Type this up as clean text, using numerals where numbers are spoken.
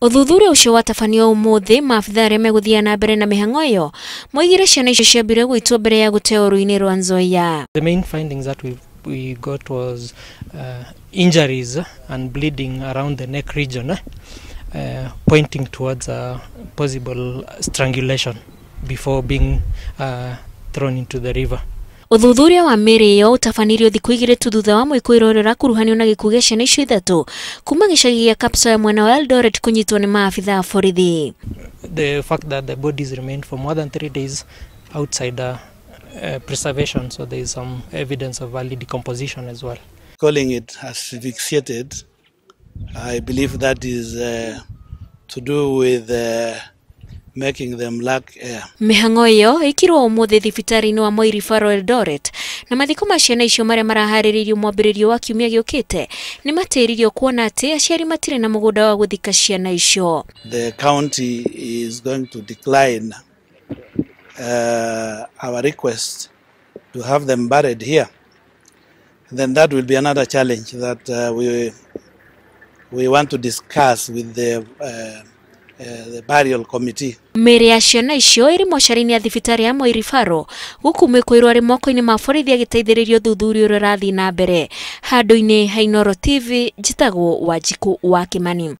Ũthuthuria ũcio watabanio ũmũthĩ, maabitha arĩa megũthiĩ na mbere na mĩhang'o ĩyo moigire ciana icio ciambire gũitwo mbere ya gũteo rũĩ-inĩ rwa Nzoia. The main findings that we got was injuries and bleeding around the neck region, pointing towards a possible strangulation before being thrown into the river. Ũthuthuria wa mĩĩrĩ ĩyo ũtabanirio thikũ 2 tu thutha wa mwĩkũĩrwo ũrĩa ũrakuruhanio na gĩkuũ gĩa ciana icio 3 kuma gĩcagi gĩa Kapsoya mwena wa Eldoret kũnyitwo nĩ maabitha a borithi. The fact that the bodies remained for more than 3 days outside preservation, so there is some evidence of early decomposition as well. Calling it asphyxiated, I believe that is to do with making them lack air. Mĩhang'o ĩyo ĩkirwo ũmũthĩ thibitarĩ-inĩ wa Moi Referral Eldoret, na mathiko ma ciana icio marĩa maraharĩrĩirio mwambĩrĩrio wa kiumia gĩũkĩte nĩ matĩririo kuona atĩ aciari matirĩ na mũgũnda wa gũthika ciana icio. The county is going to decline our request to have them buried here. Then that will be another challenge that we want to discuss with the burial committee. Mĩĩrĩ ya ciana icio ĩrĩ mocarĩ-inĩ ya thibitarĩ ya Moi Referral gũkũ mwĩkũĩrwo arĩ moko-inĩ ma borithi agĩteithĩrĩrio ũthuthuria ũrĩa ũrathiĩ na mbere. Handũ-inĩ ha Inooro TV, njĩtagwo Wanjikũ wa Kĩmani.